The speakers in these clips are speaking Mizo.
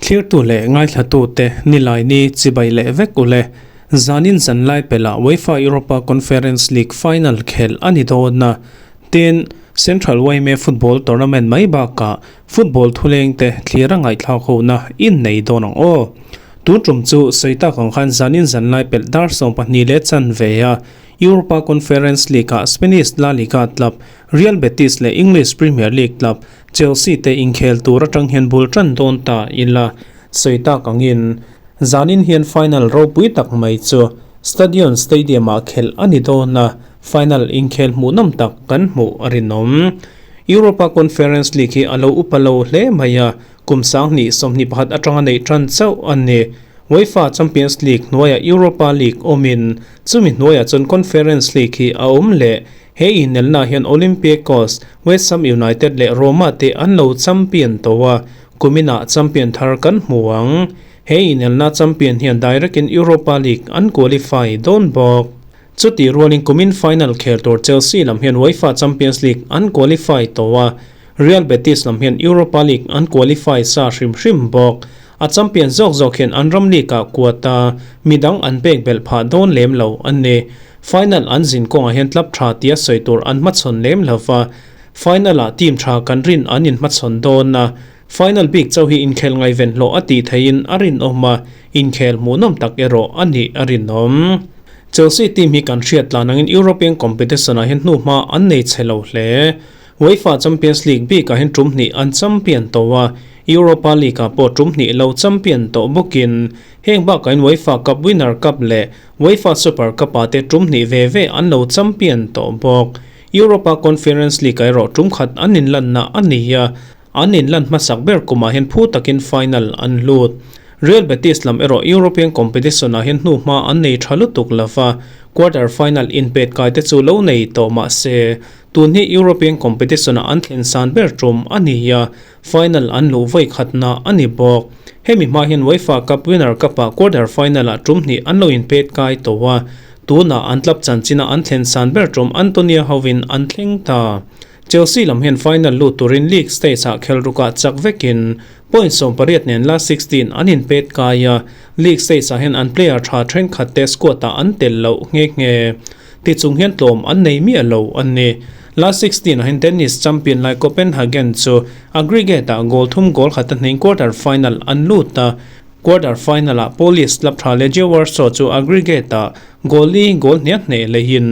Thlirtu leh ngaithlatute Nilaini chibai leh vek ule. Zanin zanlai pelah UEFA Europa Conference League final khelh a ni dawn a. Tin, Central yma Football Tournament mai bakah football thulengte thlir a ngaihthlak hona in nei dawn ang aw. Tun tum chu sawi tak ang khan zanin zanlai pelh dar 12 leh chanve a Europa Conference League-ah Spanish La Liga club Real Betis leh English Premier League club Chelsea te inkhel tur atang hian bul tan dawn ta ila sawi tak angin zanin hian final ropui tak mai chu Stadion Stadium-ah khelh a ni dawn a, final inkhel hmuhnawm tak kan hmuh a rinawm. Europa Conference League hi a lo upa lo hle mai a, kum 20 21 atanga neih tan chauh a ni. UEFA Champions League hnuaiah Europa League awmin chumi hnuaiah chuan Conference League hi a awm leh. He inelna hian Olympiacos, West Ham United leh Roma te an lo champion tawh a, kuminah champion thar kan hmu ang. He inelna champion hian direct in Europa League an qualify dawn bawk. Chutih rualin kumin final khel tur Chelsea lam hian UEFA Champions League an qualify tawh a, Real Betis lam hian Europa League an qualify sa hrim hrim bawk. A champion zawk zawk hian an ram league ah kuata midang an pek belh phah dawn lem lo a ni. Final an zin kawngah hian club tha tia sawi tur an hmachhawn lem lo va, final ah team tha kan rin an inhmachhawn dawn a, final bik chauh hi inkhel ngaihven hlawh a tih theihin a rinawm a, inkhel hmuhnawm tak erawh a nih a rinawm. Chelsea team hi kan hriat tlan angin European competition ah hian hnuhma an nei chhe lo hle. UEFA Champions League bikah hian tum hnih an champion tawh a, Europa League ah pawh tum hnih lo champion tawh bawkin heng bakah hian UEFA Cup Winner Cup leh UEFA Super Cup ah te tum hnih ve ve an lo champion tawh bawk. Europa Conference League ah erawh tum khat an inlanna a ni a, an inlan hmasak ber kumah hian phu takin final an lut. Real Betis lam erawh European competition ah hian hnuhma an nei tha lutuk lova, quarter final inpet kai te chu lo nei tawh mah se, Tun hi European competition-ah an thlen san ber tum a ni a, final an luh vawi khatna a ni bawk. Hemi hma hian UEFA Cup Winner Cup-ah quarter final-ah tum hnih an lo inpet kai tawh a, tunah an club chanchina an thlen san ber tum Antonia hovin an thleng ta. Chelsea lam hian final lut turin league stage-ah khel rukah chak vekin point 18 nen last 16 an inpet kai a, league stage-ah hian an player tha thenkhat te squad-ah an tel loh nghe nghe. Tichung hian tlawm an nei miah lo a ni. Last 16 ah hian Danish champion lai Copenhagen chu aggregate ah goal thum goal khat a hnein quarter final an lut a. Quarter final ah Polish club tha Legia Warsaw chu aggregate ah goal li goal hniah hneh lehin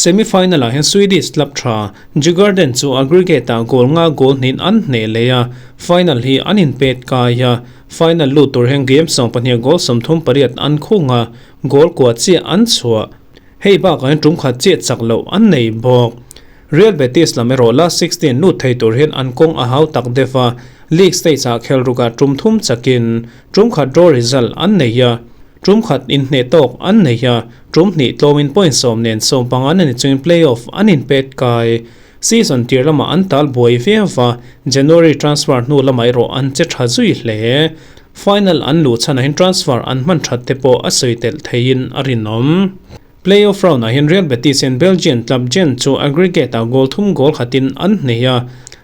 semi final ah hian Swedish club tha Djurgården chu aggregate ah goal nga goal hnihin an hneh leh a, final hi an inpet kai a. Final lut tur hian game 12 goal 38 an khung a, goal kua chiah an chhuah. Hei bakah hian tum khat chiah chak loh an nei bawk. Real Betis lam erawh last 16 lut thei tur hian an kawng a hau tak deuh a, league stage ah khel rukah tum thum chakin tum khat draw result an nei a, tum khat inhneh tawk an nei a, tum hnih tlawmin point sawm nen sawm panga na ni chungin play-off an inpet kai. Season tir lamah an tal buai viau va, January transfer hnu lamah erawh an che tha zui hle. Final an luh chhanah hian transfer an hman that te pawh a sawi telh theiin a rinawm. Play-off round-ah hian Real Betis hian Belgian club Gent chu aggregate-ah goal thum goal khatin an hneh a,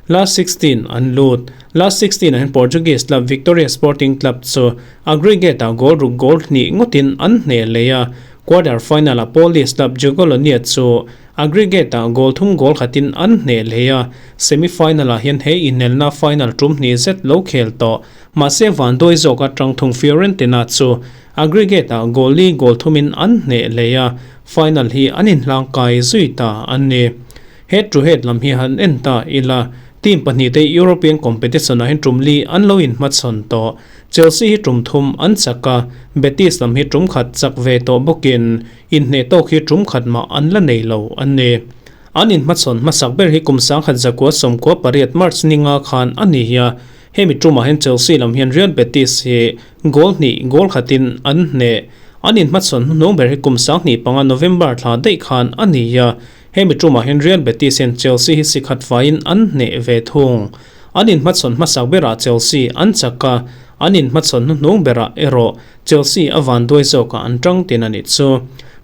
last 16 an lut. Last 16-ah hian Portuguese club Victoria Sporting Club chu aggregate-ah goal ruk goal hnih ngawtin an hneh leh a, quarter final-ah Polish club Jagiellonia chu Aggregate-ah goal thum goal khatin an hneh hle a, semi-final-ah hian he inelna final tum hnih zet lo khel tawh. Mahse vanduai zawk atang thung Fiorentina chu aggregate-ah goal li goal thumin an hneh hle a, final hi an inhlang kai zui ta a ni. Head to head lam hi han en ta ila, team pahnih te European competition-ah hian tum li an lo inhmachhawn tawh. Chelsea hi tum thum an chak a, Betis lam hi tum khat chak ve tawh bawkin Inhneh tawk hi tum khat mah an la nei lo an ni. An inhmachhawn hmasak ber hi kum 1998 March ninga khan a ni a, hemi tumah hian Chelsea lam hian Real Betis hi goal hnih goal khatin an hneh. An inhmachhawn hnuhnung ber hi kum 2005 November thla daih khan a ni a, hemi tumah hian Real Betis hian Chelsea hi si khat faiin an hneh ve thung. An inhmachhawn hmasak berah Chelsea an chak a, an inhmachhawn hnuhnung berah erawh Chelsea a vanduai zawkah an tang tin a nih chu.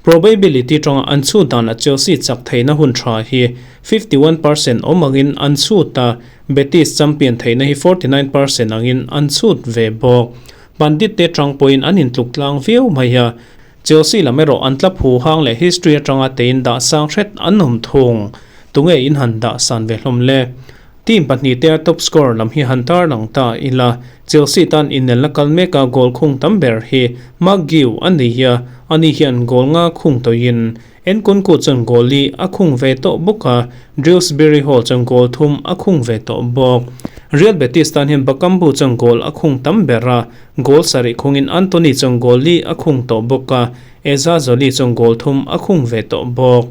Probability tanga an chhut danah Chelsea chak theihna hun tha hi 51% awm angin an chhut a, Betis champion theihna hi 49% angin an chhut ve bawk. Pandit te tang pawhin an intluk tlang viau mai a, Chelsea lam erawh an tla phu hang leh history atanga tein dah sang hret an awm thung. Tunge in han dah san ve hlawm le? Team pahnih te a top scorer lam hi han tarlang ta ila, Chelsea tan inelna kal meka goal khung tam ber hi Marc Guiu a ni a, ani hian goal nga khung tawhin Nkunku chuan goal li a khung ve tawh bawk a, Dewsbury Hall chuan goal thum a khung ve tawh bawk. Real Betis tan hian Bakambu chuan goal a khung tam ber a, goal sarih khungin Antony chuan goal li a khung tawh bawk a, Ezzazoli chuan goal thum a khung ve tawh bawk.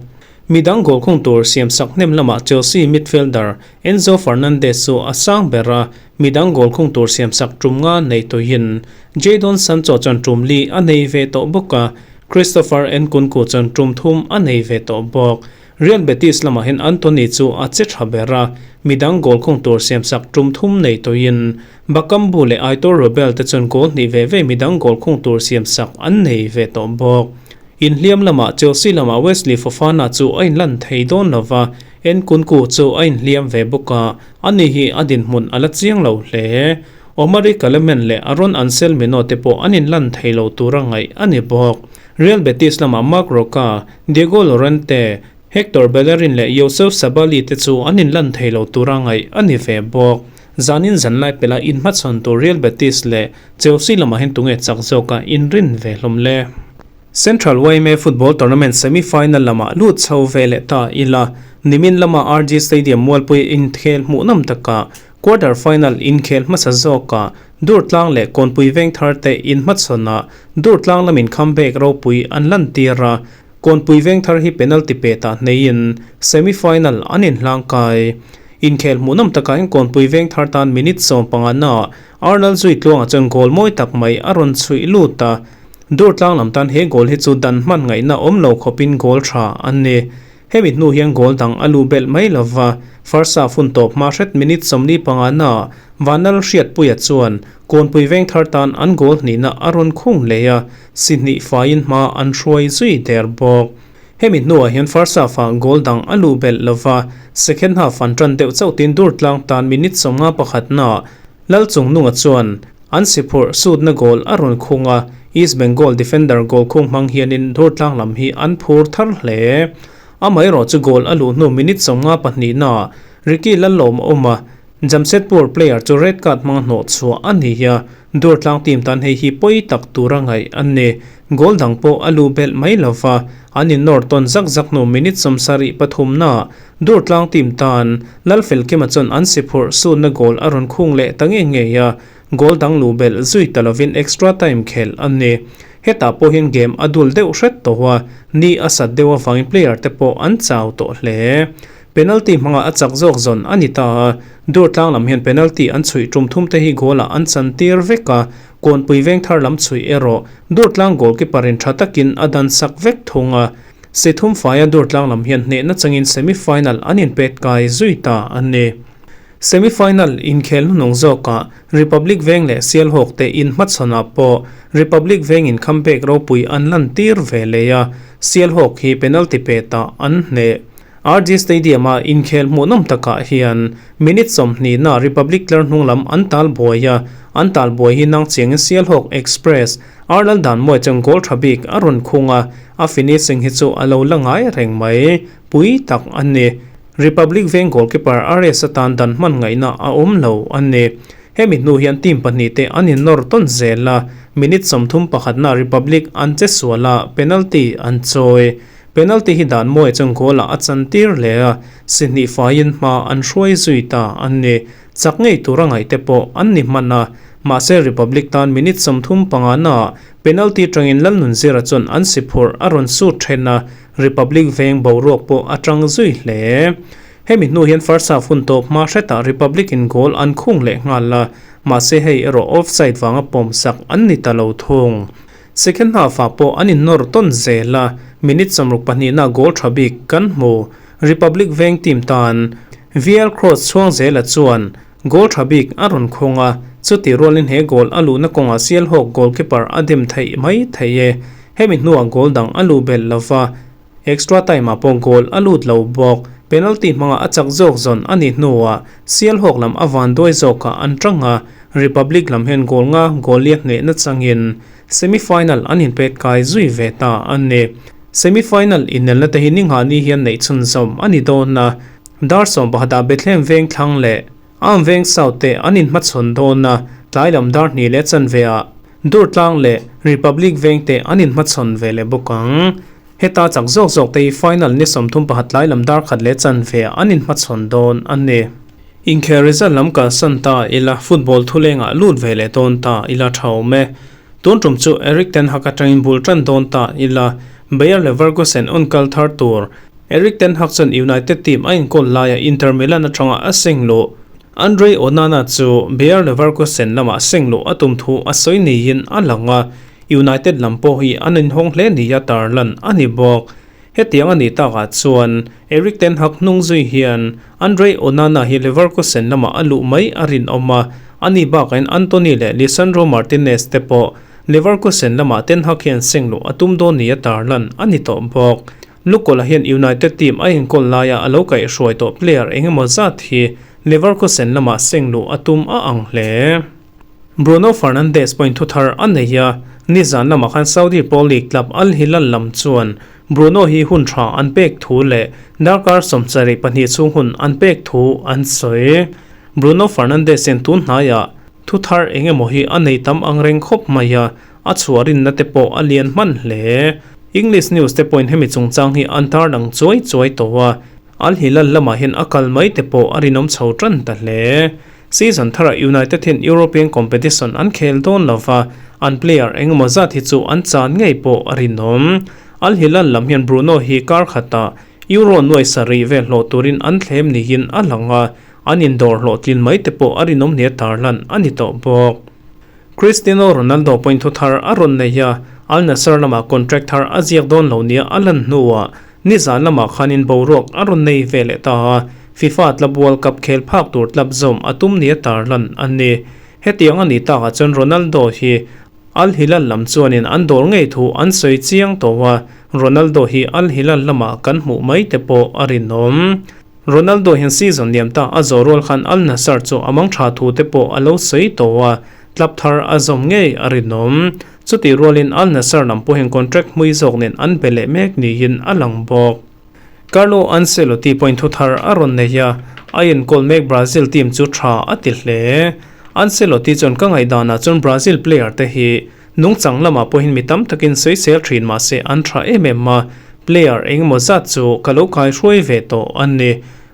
Midang goal khung tur siamsak hnem lamah Chelsea midfielder Enzo Fernandez chu a sang ber a, midang goal khung tur siamsak tum nga nei tawhin Jadon Sancho chuan tum li a nei ve tawh bawk a, Christopher Nkunku chuan tum thum a nei ve tawh bawk. Real Betis lamah hian Antony chu a che tha ber a, midang goal khung tur siamsak tum thum nei tawhin Bakambu leh Aitor Robel te chuan goal hnih ve ve midang goal khung tur siamsak an nei ve tawh bawk. Inhliam lamah Chelsea lamah Wesley Fofana chu a inlan thei dawn lo va, Nkunku chu a inhliam ve bawk a, ani hi a dinhmun a la chiang lo hle. Omari Kalemen leh Aaron Anselmino te pawh an inlan thei lo tura ngaih a ni bawk. Real Betis lamah Marc Roca, Diego Llorente, Hector Bellerin leh Youssouf Sabaly te chu an inlan thei lo tura ngaih a ni ve bawk. Zanin zanlai pela inhmachhawn tur Real Betis leh Chelsea lamah hian tunge chak zawka inrin ve hlawm le? Central yma Football Tournament semi-final lamah lut chho ve leh ta ila, nimin lama RG Stadium mualpui inkhel hmuhnawm takah quarter final inkhel hmasa zawkah Durtlang leh Kawnpui Vengthar te inhmachhawnah Durtlang lamin comeback ropui an lantir a, Kawnpui Vengthar hi penalty pe ta hneiin semi-final an inhlangkai. Inkhel hmuhnawm takah hian Kawnpui Vengthar tan minute 15 naah Arnold Zuitluanga chuan goal mawi tak mai a rawn chhuih lut a, Durtlang lam tan he goal hi chu dan hman ngaihna awm lo khawpin goal tha an ni. Hemi hnu hian goal dang a lu belh mai lo va, first half hun tawp hma hret minute 45 naah Vanlal Hriatpuia chuan Kawnpui Vengthar tan an goal hnihna a rawn khung leh a, si hnih faiin hma an hruai zui der bawk. Hemi hnuah hian first half-ah goal dang a luh belh lo va, second half an tan deuh chauh tin Durtlang tan minute 51 naah Lalchungnunga chuan an si phurh sutna goal a rawn khung a, East Bengal defender goal khung hmang hianin Durtlang lam hi an phur thar hle. Amaherawh chu goal a luh hnu minute 52 naah Ricky Lallawm a awm a, Jamshedpur player chu red card hmanga hnawh chhuah a ni a, Durtlang team tan hei hi pawi tak tura ngaih an ni. Goal dang pawh a lu belh mai lo va, an innawr tawn zak zak hnu minute 73 naah Durtlang team tan Lalfelkima chuan an si phurh sunna goal a rawn khung leh ta ngei ngei a, goal dang lu belh zui ta lovin extra time khelh an ni. Hetah pawh hian game a dul deuh hret tawh a, ni a sat deuh avangin player te pawh an chau tawh hle. Penalty hmangah a chak zawk zawn a ni ta a, Durtlang lam hian penalty an chhuih tum thum te hi goal ah an chan tir vek a, Kawnpui Vengthar lam chhuih erawh Durtlang goalkeeper in tha takin a dan sak vek thung a, si thum faia Durtlang lam hian hnehna changin semi final an inpet kai zui ta a ni. Semi final inkhel hnuhnung zawkah Republic Veng leh Sialhawk te inhmachhawnah pawh Republic Vengin comeback ropui an lan tir ve leh a, Sialhawk hi penalty petah an hneh. RG Stadium-a inkhel hmuhnawm takah hian minute 20 na Republic tlar hnung lam an tal buai a, an tal buai hi nang chiangin Sialhawk Express, Arlal Danmuai chuan goal tha bik a rawn khung a, a finishing hi chu a lo la ngai reng mai, pui tak a ni. Republic Veng goalkeeper RS atan dan hman ngaihna a awm lo a ni. Hemi hnu hian team pahnih te an innawr tawn zel a, minute 31 na Republic an che sual a, penalty an chawi. Penalty hi dan mawi chuan goal ah a chan tir hle a, si hnih faiin hma an hruai zui ta an ni. Chak ngei tura ngaih te pawh an ni hman a, mahse Republic tan minute 35 naah penalty tangin Lalnunzira chuan an si phurh a rawn sut then a, Republic veng boruak pawh a tang zui hle. Hemi hnu hian first half hun tawp hma hretah Republic in goal an khung leh nghal a, mahse hei erawh offside vanga pawm sak an ni ta lo thung. Second half ah pawh an innawr tawn zel a, minute 62 na goal tha bik kan hmu. Republic Veng team tan VL Cross chhuang zela chuan goal tha bik a rawn khung a, chuti rualin he goal a luhna kawngah Sialhawk goalkeeper a dem theih mai thei e. Hemi hnuah goal dang a luh belh lova, extra time ah pawh goal a lut lo bawk. Penalty hmanga a chak zawk zawn a nih hnuah Sialhawk lam a vanduai zawkah an tang a, Republic lam hian goal nga goal liak hnehna changin semi-final an inpet kai zui ve ta a ni. Semi-final inelna te hi ninghahni hian neih chhunzawm a ni dawn a, dar 11 ah Bethlehem Vengthlang leh Arm Veng South te an inhmachhawn dawn a, tlai lam dar hnih leh chanve ah Durtlang leh Republic Veng te an inhmachhawn ve leh bawk ang. Heta chak zawk zawk te hi final ni 31 tlai lam dar khat leh chanve ah an inhmachhawn dawn a ni. Inkhel result lam kalsan ta ila football thulengah lut ve leh dawn ta ila tha awm e. Tun tum chu Erik ten Hag atangin bul tan dawn ta ila Bayer Leverkusen on kal thar tur Erik ten Hag chuan United team a inkawl laia Inter Milan atanga a seng luh Andre Onana chu Bayer Leverkusen lamah seng luh a tum thu a sawi niin a lang a, United lam pawh hi an inhawng hle nia tarlan a ni bawk. Hetiang a nih takah chuan Erik ten Hag hnung zui hian Andre Onana hi Leverkusen lamah a luh mai a rinawm a, ani bakain Antony leh Lisandro Martinez te pawh Leverkusen lamah ten Hag hian seng luh a tum dawn nia tarlan a ni tawh bawk. Lukola hian United team a enkawl laia a lo kaihhruai tawh player eng emaw zat hi Leverkusen lamah seng luh a tum a ang hle. Bruno Fernandes pawhin thu thar a nei a, nizan lamah khan Saudi Pro League club Al Hilal lam chuan Bruno hi hun tha an pek thu leh darkar 72 chhung hun an pek thu an sawi. Bruno Fernandes hian tun hnaiah thu thar eng emaw hi a nei tam ang reng khawp mai a, a chhuah rinna te pawh a lian hman hle. English news te pawhin hemi chungchang hi an tarlang chuai chuai tawh a, Al Hilal lamah hian a kal mai te pawh a rinawm chho tan ta hle. Season tharah United hian European competition an khel dawn lova, an player engemaw zat hi chu an chan ngei pawh a rinawm. Al Hilal lam hian Bruno hi kar khatah Euro nuai sarih vel hlawh turin an thlem niin a lang a, an indawr hlawhtlin mai te pawh a rinawm nia tarlan a ni tawh bawk. Cristiano Ronaldo pawhin thu thar a rawn nei a, Al Nassr lamah contract thar a ziak dawn lo nia a lan hnuah Nizan lamah khanin boruak a rawn nei ve leh ta a, FIFA Club World Cup khel phak tur club zawm a tum nia tarlan a ni. Hetiang a nih takah chuan Ronaldo hi Al Hilal lam chuanin an dawr ngei thu an sawi chiang tawh a, Ronaldo hi Al Hilal lamah kan hmuh mai te pawh a rinawm. Ronaldo hian season liam ta a zawh rual khan Al Nassr chu a mang tha thu te pawh a lo sawi tawh a, club thar a zawm ngei a rinawm. Chutih rualin Al Nassr lam pawhin contract hmui zawk nen an be leh mek niin a lang bawk. Carlo Ancelotti pawhin thu thar a rawn nei a, a enkawl mek Brazil team chu tha a ti hle. Ancelotti chuan ka ngaihdanah chuan Brazil player te hi nungchang lamah pawhin mi tam takin sawisel thin mah se an tha em em a, player engemaw zat chu ka lo kaihruai ve tawh a ni.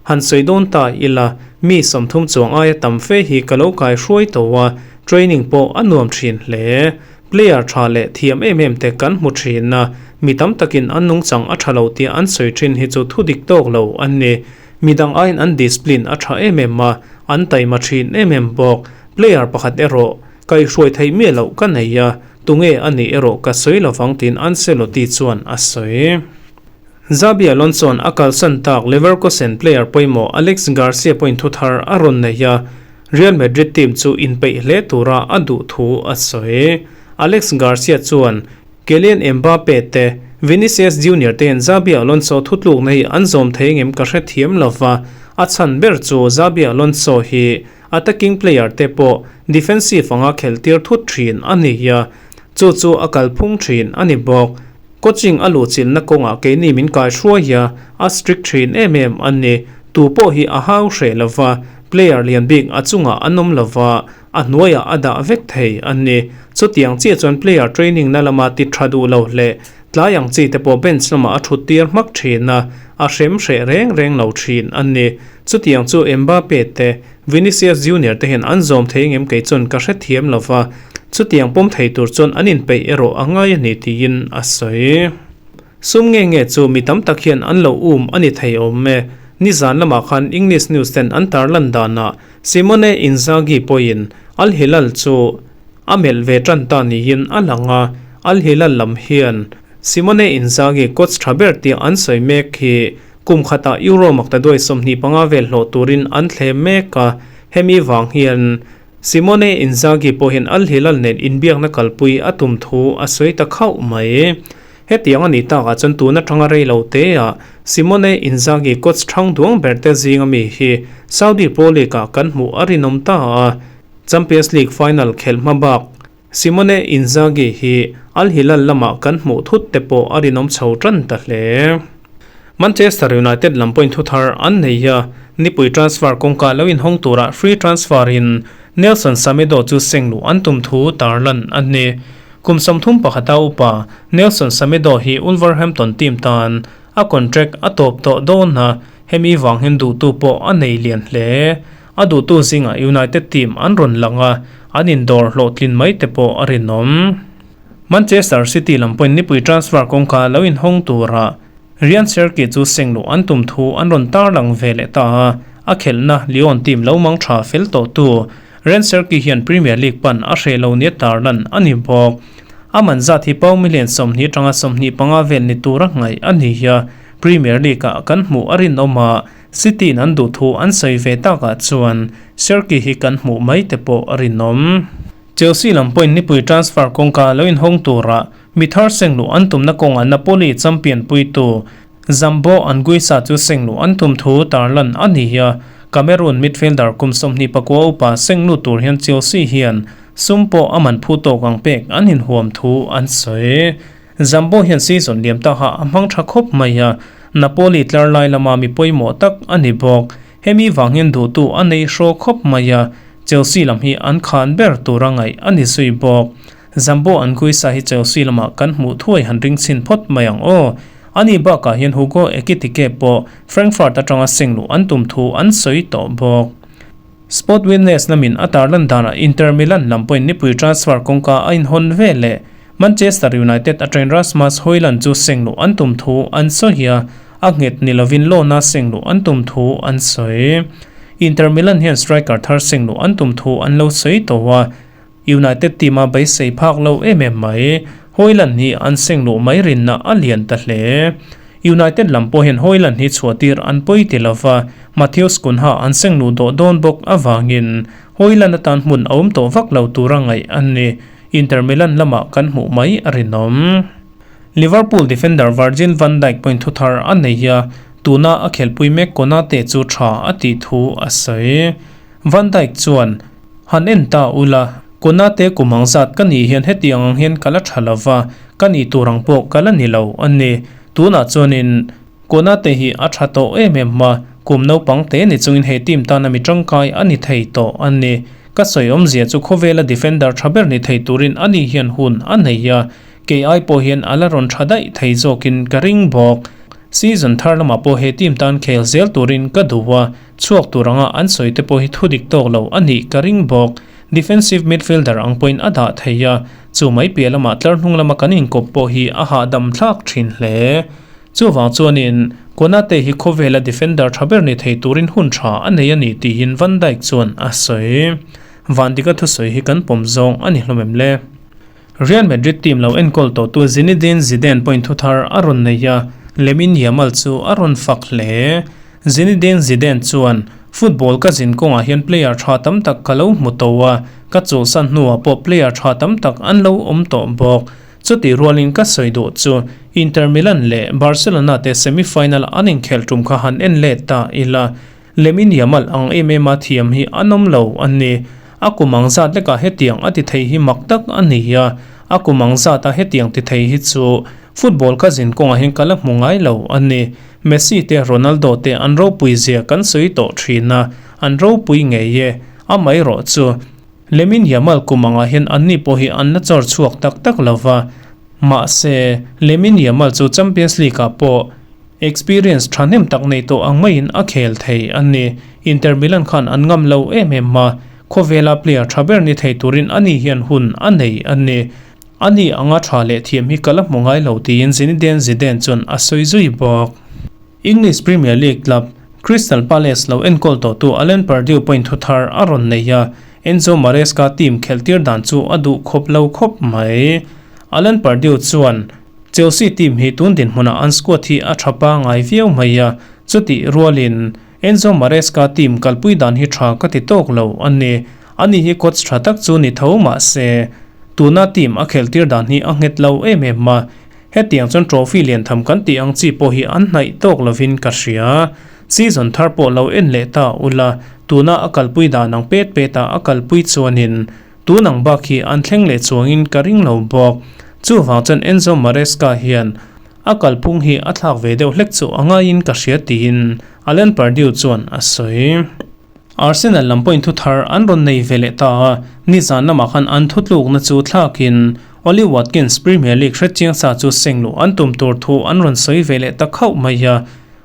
Han sawi dawn ta ila, mi 30 chuang aia tam fe hi ka lo kaihruai tawh a, Training pawh a nuam thin hle. Player tha leh thiam em em te kan hmu thin a, mi tam takin an nungchang a tha lo tih an sawi thin hi chu thu dik tawk lo an ni. Mi dang aiin an discipline a tha em em a, an taima thin em em bawk. Player pakhat erawh kaihhruai theih miah loh ka nei a, tunge a nih erawh ka sawi lovang tiin Ancelotti chuan a sawi. Xabi Alonso-a'n a kalsan tak Leverkusen player pawimawh Alex Garcia pawhin thu thar a rawn nei a, Real Madrid team chu inpeih hle tura a duh thu a sawi. Alex Garcia chuan Kylian Mbappe te, Vinicius Junior te hian Xabi Alonso thutlukna hi an zawm thei ngem ka hrethiam lova, a chhan ber chu Xabi Alonso hi attacking player te pawh defensive anga khelhtir thut thin a ni a, chu chu a kalphung thin a ni bawk. Coaching a luhchilhna kawngah keini min kaihruai a, a strict thin em em a ni. Tu pawh hi a hau hreh lova, player lian bik a chungah an awm lova, a hnuaiah a dah vek thei a ni. Chutiang chiah chuan player training na lama ti tha duh lo hle. Tlai ang chi te pawh bench lamah a thut tir hmak thin a, a hrem hreh reng reng lo thin a ni. Chutiang chu Mbappe te, Vinicius Junior te hian an zawm thei ngem kei chuan ka hrethiam lova, chutiang pawm thei tur chuan an inpeih erawh a ngai a ni tiin a sawi. Sum nge nge chu mi tam tak hian an lo um a ni thei awm e. Nizan lamah khan English news ten an tarlan danah Simone Inzaghi pawhin Al Hilal chu a melh ve tan ta niin a lang a, Al Hilal lam hian Simone Inzaghi coach tha ber tih an sawi mek hi Kum khatah Euro maktaduai 25 vel hlawh turin an thlem mek a, hemi vang hian Simone Inzaghi pawhin Al Hilal nen inbiakna kalpui a tum thu a sawi ta khauh mai. Hetiang a nih takah chuan tun atanga rei lo teah Simone Inzaghi coach thang duang ber te zinga mi hi Saudi Pro League-ah kan hmuh a rinawm ta a, Champions League final khelh hma bak Simone Inzaghi hi Al Hilal lamah kan hmuh thut te pawh a rinawm chho tan ta hle. Manchester United lam pawhin thuthar an nei a, nipui transfer kawngka lo inhawng tura free transfer in Nelson Semedo chu seng luh an tum thu tarlan a ni. Kum 31 upa Nelson Semedo hi Wolverhampton team tan a contract a tawp tawh dawn a, hemi vang hian duhtu pawh a nei lian hle. A duhtu zingah United team an rawn lang a, an indawr hlawhtlin mai te pawh a rinawm. Manchester City lam pawhin nipui transfer kawngka lo inhawng tura Ryan Cherki chu seng luh an tum thu an rawn tarlang ve leh ta a, a khelhna Lyon team lo mang tha fel tawhtu Ryan Cherki hian Premier League pan a hreh lo nia tarlan a ni bawk. A man zat hi pound million 20 atanga 25 vel ni tura ngaih a ni a, Premier League-ah kan hmuh a rinawm a, City in an duh thu an sawi ve takah chuan Cherki hi kan hmuh mai te pawh a rinawm. Chelsea lam pawhin nipui transfer kawngka lo inhawng tura mi thar seng luh an tumna kawngah Napoli champion puitu Zambo Anguissa chu seng luh an tum thu tarlan a ni a, Cameroon midfielder kum 29 upa seng lut tur hian Chelsea hian sum pawh a man phu tawk ang pek an inhuam thu an sawi. Zambo hian season liam taha a hmang tha khawp mai a, Napoli tlar lai lama mi pawimawh tak a ni bawk. Hemi vang hian duhtu a nei hraw khawp mai a, Chelsea lam hi an khan ber tura ngaih a ni zui bawk. Zambo Anguissa hi Chelsea lamah kan hmuh thuai han ring chhin phawt mai ang aw. Ani bakah hian Hugo Ekitike pawh Frankfurt atanga seng luh an tum thu an sawi tawh bawk. Sport Witness lamin a tarlan danah Inter Milan lam pawhin nipui transfer kawngka a inhawn ve leh Manchester United atangin Rasmus Hojlund chu seng luh an tum thu an sawi a, a nghet ni lovin loan-a seng luh an tum thu an sawi. Inter Milan hian striker thar seng luh an tum thu an lo sawi tawh a, United team-a beisei phak lo em em mai. Hojlund hi an seng luh mai rinna a lian ta hle. United lam pawh hian Hojlund hi chhuahtir an pawi ti lova, Matheus Cunha an seng luh dawh dawn bawk avangin Hojlund atan hmun a awm tawh vak lo tura ngaih a ni. Inter Milan lamah kan hmuh mai a rinawm. Liverpool defender Virgil van Dijk pawhin thuthar a nei a, tuna a khelpui mek Konate chu tha a tih thu a sawi. Van Dijk chuan, Han en ta ula, Konate kum ang zat ka nih hian hetiang ang hian ka la tha lova, ka nih tur ang pawh ka la ni lo a ni. Tunah chuanin Konate hi a tha tawh em em a, kum naupang te ni chungin he team tana mi tangkai a ni thei tawh a ni. Ka sawi awmzia chu khawvela defender tha ber ni thei turin ani hian hun a nei a, kei ai pawh hian a la rawn tha daih thei zawkin ka ring bawk. Season thar lamah pawh he team tan khel zel turin ka duh a, chhuak tur anga an sawi te pawh hi thu dik tawk lo a nih ka ring bawk. Defensive midfielder ang pawhin a dah thei a, chu mai piah lamah tlar hnung lama kan inkawp pawh hi a hahdam thlak thin hle. Chuvang chuanin Konate hi khawvela defender tha ber ni thei turin hun tha a nei a ni tiin Van Dijk chuan a sawi. Van Dijk-a thusawi hi kan pawm zawng a ni hlawm em le? Real Madrid team lo enkawl tawhtu Zinedine Zidane pawhin thuthar a rawn nei a, Lamine Yamal chu a rawn fak hle. Zinedine Zidane chuan, Football ka zin kawngah hian player tha tam tak ka lo hmu tawh a, ka chawlhsan hnuah pawh player tha tam tak an lo awm tawh bawk. Chutih rualin ka sawi duh chu Inter Milan leh Barcelona te semi-final an inkhelh tum kha han en let ta ila, Lamine Yamal ang em em a thiam hi an awm lo a ni. A kum ang zat lekah hetiang a ti thei hi mak tak a ni a, a kum ang zata hetiang ti thei hi chu football ka zin kawngah hian ka la hmu ngai lo a ni. Messi te Ronaldo te an ropui zia kan sawi tawh thin a, an ropui ngei e, amaherawh chu Lamine Yamal kum angah hian anni pawh hi an la chawr chhuak tak tak lo va, mahse, Lamine Yamal chu Champions League-ah pawh experience thahnem tak nei tawh ang maiin a khel thei a ni. Inter Milan khan an ngam lo em em a, khawvela player tha ber ni thei turin ani hian hun a nei a ni. Ani anga tha leh thiam hi ka la hmu ngai lo tiin Zinedine Zidane chuan a sawi zui bawk. English Premier League club Crystal Palace lo enkawl tawhtu Alan Pardew pawhin thuthar a rawn nei a, Enzo Maresca team khelhtir dan chu a duh khawp lo khawp mai. Alan Pardew chuan, Chelsea team hi tun dinhmunah an squad hi a tha pangai viau mai a, chutih rualin Enzo Maresca team kalpui dan hi tha ka ti tawk lo a ni. Ani hi coach tha tak chu ni tho mah se, tuna team a khelh tir dan hi a nghet lo em em a, hetiang chuan trophy lian tham kan tih ang chi pawh hi an hnaih tawk lovin ka hria. Season thar pawh lo en leh ta ula, tuna a kalpui dan ang pet pet a a kalpui chuanin tun ang bak hi an thleng leh chuangin ka ring lo bawk. Chuvang chuan Enzo Maresca hian a kalphung hi a thlak ve deuh hlek chu a ngaiin ka hria tiin Alan Pardew chuan a sawi. Arsenal lam pawhin thuthar an rawn nei ve leh ta a, nizan lamah khan an thutlukna chu thlakin Ollie Watkins Premier League hrechiang sa chu sengluh an tum tur thu an rawn sawi ve leh ta khauh mai a.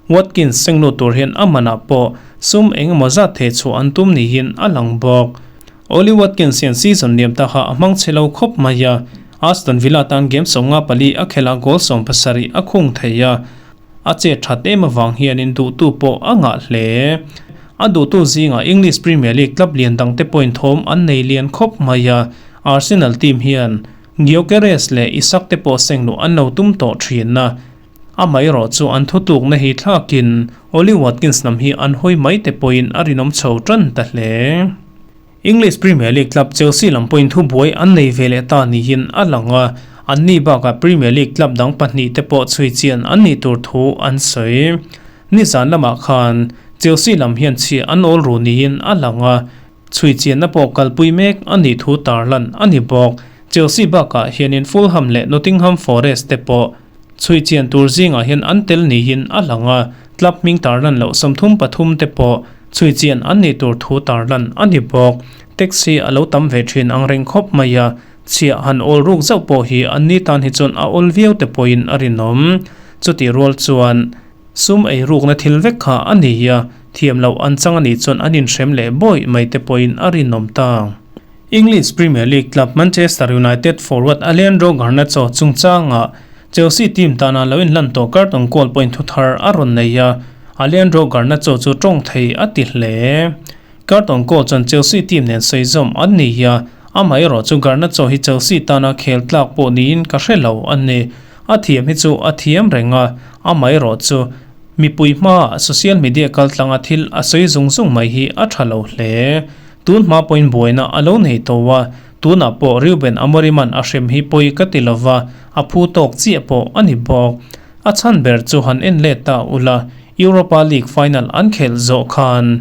Watkins sengluh tur hian a manah pawh sum eng emaw zat theh chhuah an tum niin a lang bawk. Ollie Watkins hian season liam ta kha a hmang chhe lo khawp mai a, Aston Villa tan game 54 a khelh a goal 17 a khung thei a. A chet that em avang hianin duhtu pawh a ngah hle. A duhtu zingah English Premier League club lian dangte pawhin thawm an nei lian khawp mai a, Arsenal team hian Gyökeres leh Isak te pawh sengluh an lo tum tawh thin a. Amaherawh chu an thutlukna hi thlakin Ollie Watkins lam hi an hawi mai te pawhin a rinawm chho tan ta hle. English Premier League club Chelsea lam pawhin thubuai an nei ve leh ta niin a lang a, anni bakah Premier League club dang pahnih te pawh chhui chian an nih tur thu an sawi. Nizan lamah khan Chelsea lam hian chhiah an awl ru niin a lang a, chhui chianna pawh kalpui mek a nih thu tarlan a ni bawk. Chelsea bakah hianin Fulham leh Nottingham Forest te pawh chhui chian tur zingah hian an tel niin a lang a, club hming tarlan loh 33 te pawh Chhui chian an nih tur thu tarlan a ni bawk. Taxi a lo tam ve thin ang reng khawp mai a, chhiah han awl ruk zauh pawh hi an ni tan hi chuan a awl viau te pawhin a rinawm. Chutih rual chuan sum ei rukna thil vek kha a ni a, thiam loh an chang a nih chuan an inhrem leh bawih mai te pawhin a rinawm ta. English Premier League club Manchester United forward Alejandro Garnacho chungchangah Chelsea team tana lo inhlan tawh Carlton Cole pawhin thuthar a rawn nei a, Alejandro Garnacho chu tawng thei a ti hle. Carlton Cole chuan Chelsea team nen sawi zawm an ni a, amaherawh chu Garnacho hi Chelsea tana khel tlak pawh niin ka hre lo a ni. A thiam hi chu a thiam reng a, amaherawh chu mipui hmaah social media kaltlanga thil a sawi zung zung mai hi a tha lo hle. Tun hma pawhin buaina a lo nei tawh a, tunah pawh Reuben Amorim-a'n a hrem hi pawi ka ti lova, a phu tawk chiah pawh a ni bawk. A chhan ber chu han en let ta ula, Europa League final an khelh zawh khan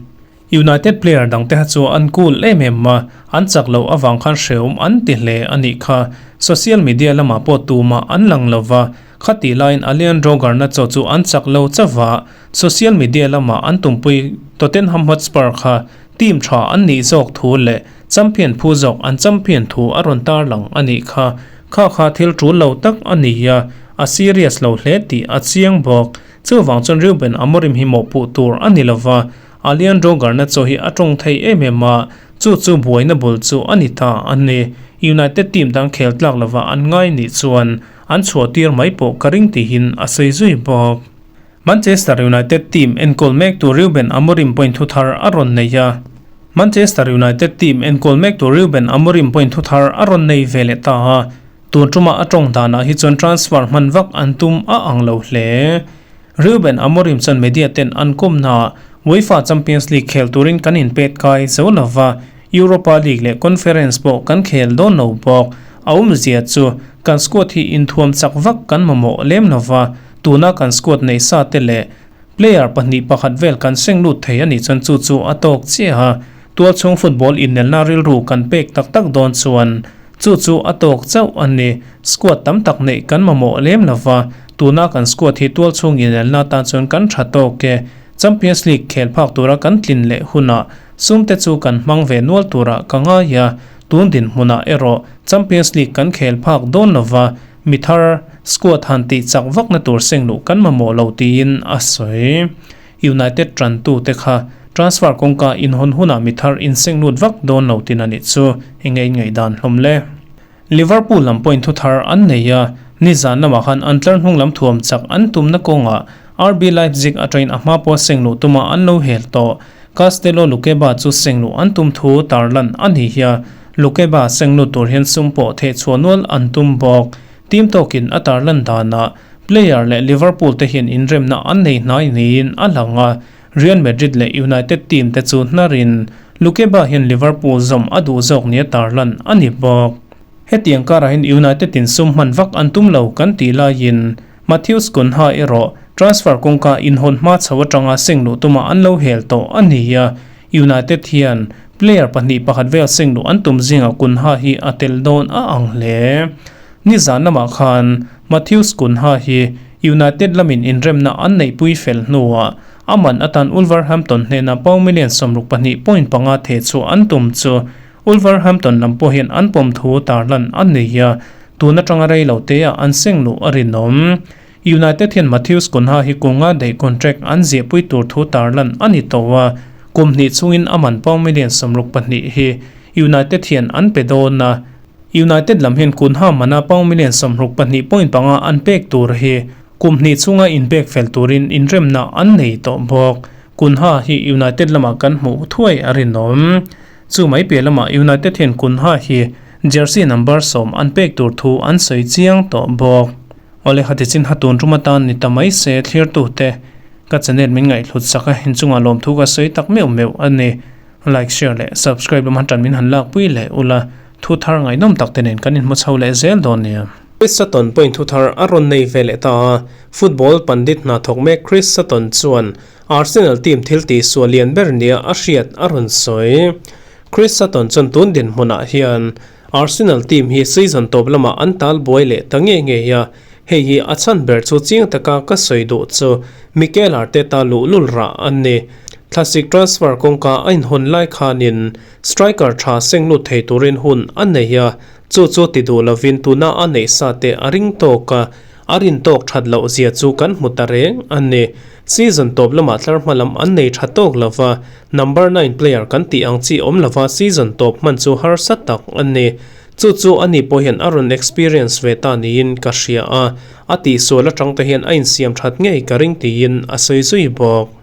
United player dangte kha chu an cool em em a, an chak loh avang khan hrehawm an ti hle a nih kha. Social media lamah pawh tumah an lang lova, khatih laiin Alejandro Garnacho chu an chak lo chauh a, social media lamah an tumpui Tottenham Hotspur kha Team tha an nih zawk thu leh champion phu zawk an champion thu a rawn tarlang a nih kha. Kha kha thil tul lo tak a ni a, a serious lo hle tih a chiang bawk. Chuvang chuan Reuben Amorim hi mawhpuh tur a ni lova, Alejandro Garnacho hi a tawng thei em em a, chu chu buaina bul chu a ni ta a ni. United team dang khel tlak lova an ngai nih chuan an chhuah tir mai pawh ka ring tihin a sawi zui bawk. Manchester United team enkawl mektu Reuben Amorim pawhin thuthar a rawn nei a. Manchester United team enkawl mektu Reuben Amorim pawhin thuthar a rawn nei ve leh ta a, tun tuma a tawng danah hi chuan transfer hman vak an tum a ang lo hle. Reuben Amorim chuan media ten an kawmnaah UEFA Champions League khel turin kan inpet kai zo lova, Europa League leh Conference pawh kan khel dawn lo bawk. A awmzia chu kan squad hi inthuam chak vak kan mamawh lem lova, Tuna kan squad nei sa te leh player pahnih pakhat vel kan seng lut thei a nih chuan chu chu a tawk chiah a, tualchhung football innelna rilru kan pek tak tak dawn chuan chu chu a tawk chauh a ni. Squad tam tak neih kan mamawh lem lo va, tuna kan squad hi tualchhung innelna tan chuan kan tha tawk e. Champions League khel phak tura kan tlin leh hunah sum te chu kan hmang ve nual turah ka ngai a, tun dinhmunah erawh Champions League kan khel phak dawn lo va, Mi thar, squad han tih chak vakna tur seng luh kan mamawh lo tiin a sawi. United tantute kha transfer kawngka inhawn hunah mi thar inseng lut vak dawn lo tin a nih chu eng nge inngaihdan hlawm le. Liverpool lam pawhin thu thar an nei a, nizan lamah khan an tlar hnung lam thuam chak an tumna kawngah RB Leipzig atangin a hma pawh seng luh tuma an lo hel tawh. Castello Lukeba chu seng luh an tum thu tarlan a ni hi a, Lukeba seng lut tur hian sum pawh theh chhuah nual an tum bawk. Team tawkin a tarlan danah player leh Liverpool te hian inremna an nei hnai niin a lang a, Real Madrid leh United team te chu hnarin Lukeba hian Liverpool zawm a duh zawk nia tarlan a ni bawk. Hetiang karah hian United in sum hman vak an tum lo kan tih laiin Matheus Cunha erawh transfer kawngka inhawn hma chho atanga seng luh tuma an lo hel tawh a ni a, United hian player pahnih pakhat vel seng luh an tum zingah Cunha hi a tel dawn a ang hle. Nizan lamah khan Matheus Cunha hi United lamin inremna an neihpui fel hnuah a man atan Wolverhampton hnena pound million 62.5 theh chhuah an tum chu Wolverhampton lam pawh hian an pawm thu tarlan a nei a, tun atanga rei lo teah an seng luh a rinawm. United hian Matheus Cunha hi kum nga daih contract an ziahpui tur thu tarlan a ni tawh a, kum hnih chungin a man pound million 62 hi United hian an pe dawn a. United lam hian Cunha mana pound million 62.5 an pek tur hi kum hnih chunga inpek fel turin inremna an nei tawh bawk. Cunha hi United lamah kan hmuh thuai a rinawm. Chu mai piah lamah United hian Cunha hi jersey number 10 an pek tur thu an sawi chiang tawh bawk. Awle khati chin ha tun tum atan ni ta mai se thlirtute ka channel min ngaihhlut sak a, inchungah lawmthu ka sawi tak meuh meuh a ni. Like, share leh subscribe lam han tan min han lakpui leh ula, thu thar ngaihnawm tak te nen kan inhmu chho leh zel dawn nia. Chris Sutton pawhin thu thar a rawn nei ve leh ta a, football pandit hna thawk mek Chris Sutton chuan Arsenal team thil tih sual lian ber nia a hriat a rawn sawi. Chris Sutton chuan tun dinhmunah hian Arsenal team hi season tawp lamah an tal buai leh ta ngei ngei a, hei hi a chhan ber chu chiang taka ka sawi duh chu Mikel Arteta luhlul rah a ni. Thlasik transfer kawngka a inhawn lai khanin striker tha seng lut thei turin hun a nei a, chu chu ti duh lovin tuna a neih sa te a ring tawk a, A rin tawk that loh zia chu kan hmu ta reng a ni. Season tawp lamah tlar hma lam an nei tha tawk lova, number nine player kan tih ang chi awm lova season tawp hman chu harsa tak a ni. Chu chu ani pawh hian a rawn experience ve ta niin ka hria a, a tihsual atang te hian a insiam that ngei ka ring tiin a sawi zui bawk.